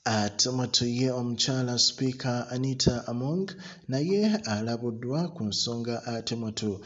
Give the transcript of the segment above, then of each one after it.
Ate mwattu ye omukyala Sipiika Anita Among naye alabuddwa ku nsonga ate mwattu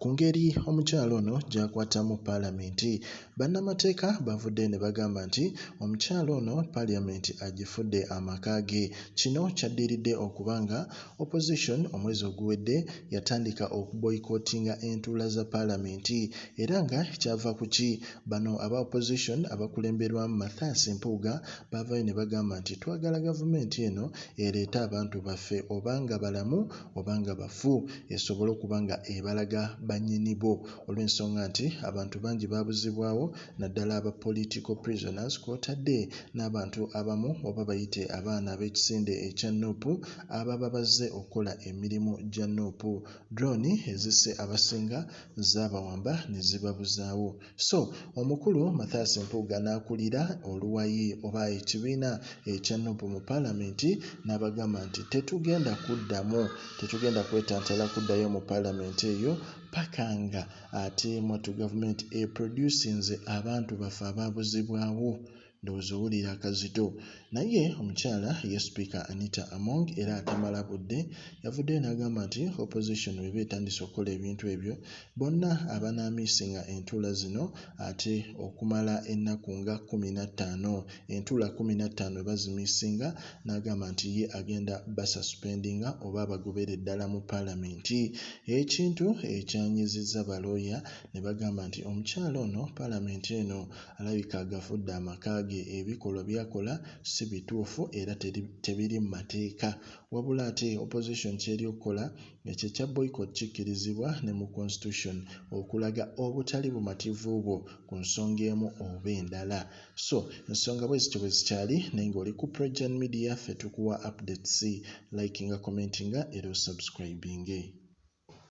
ku ngeri omukyala ono gy'akwatamu Palamenti. Bannamateeka bavuddeyo ne bagamba nti omukyala ono Parliament agifudde amaka ge. Kino kyaddiridde okuba nga opposition omwezi oguwedde yatandika okuboycottinga entuula za Palamenti era nga kyava ku ki bano aba opposition abakulemberwamu Mathias Mpuuga baavaayo ne bagamba nti twagala gavumenti eno ereete abantu baffe oba nga balamu oba nga bafu esobole okuba nga ebalaga bannyini bo olw'ensonga nti abantu bangi baabuzibwawo naddala aba political prisoners kw'otadde n'abantu abamu oba bayite abaana ab'ekisinde ekya NUP ababa bazze okukola emirimu gya NUP. Drone ezisse abasinga zaabawamba ne zibabuzaawo. So omukulu Mathias Mpuuga n'akulira oluwayi oba ekibiina ekya NUP mu Palamenti n'abagamba nti tetugenda kuddamu, tetugenda kwetantala kuddayo mu Palamenti eyo ppaka nga ate mwattu gavumenti eproducinze abantu baffe abaabuzibwawo. Ndowooza owulira akazito. Naye omukyala ye Sipiika Anita Among era atamala budde yavuddeyo n'agamba nti opposition bw'eba etandise okukola ebintu ebyo bonna abanaamiisinga entuula zino ate okumala ennaku nga 15, entuula 15 bazimiisinga n'agamba nti ye agenda basuspendinga oba abagobere ddala mu Palamenti. Ekintu ekyanyiizizza balooya ne bagamba nti omukyala ono Palamenti eno alabika agafudde amaka ge, ebikolwa by'akola si bituufu era tebiri mu mateeka. Wabula ate opposition ky'eri okukola ekyo ekya boycott kikkirizibwa ne mu constitution okulaga obutali bumativu bwo ku nsonga emu oba endala. So ensonga bwe zityo bwe zikyali naye ng'oli ku Progen Media ffe tukuwa updates, likinga, commentinga era osubscribinge.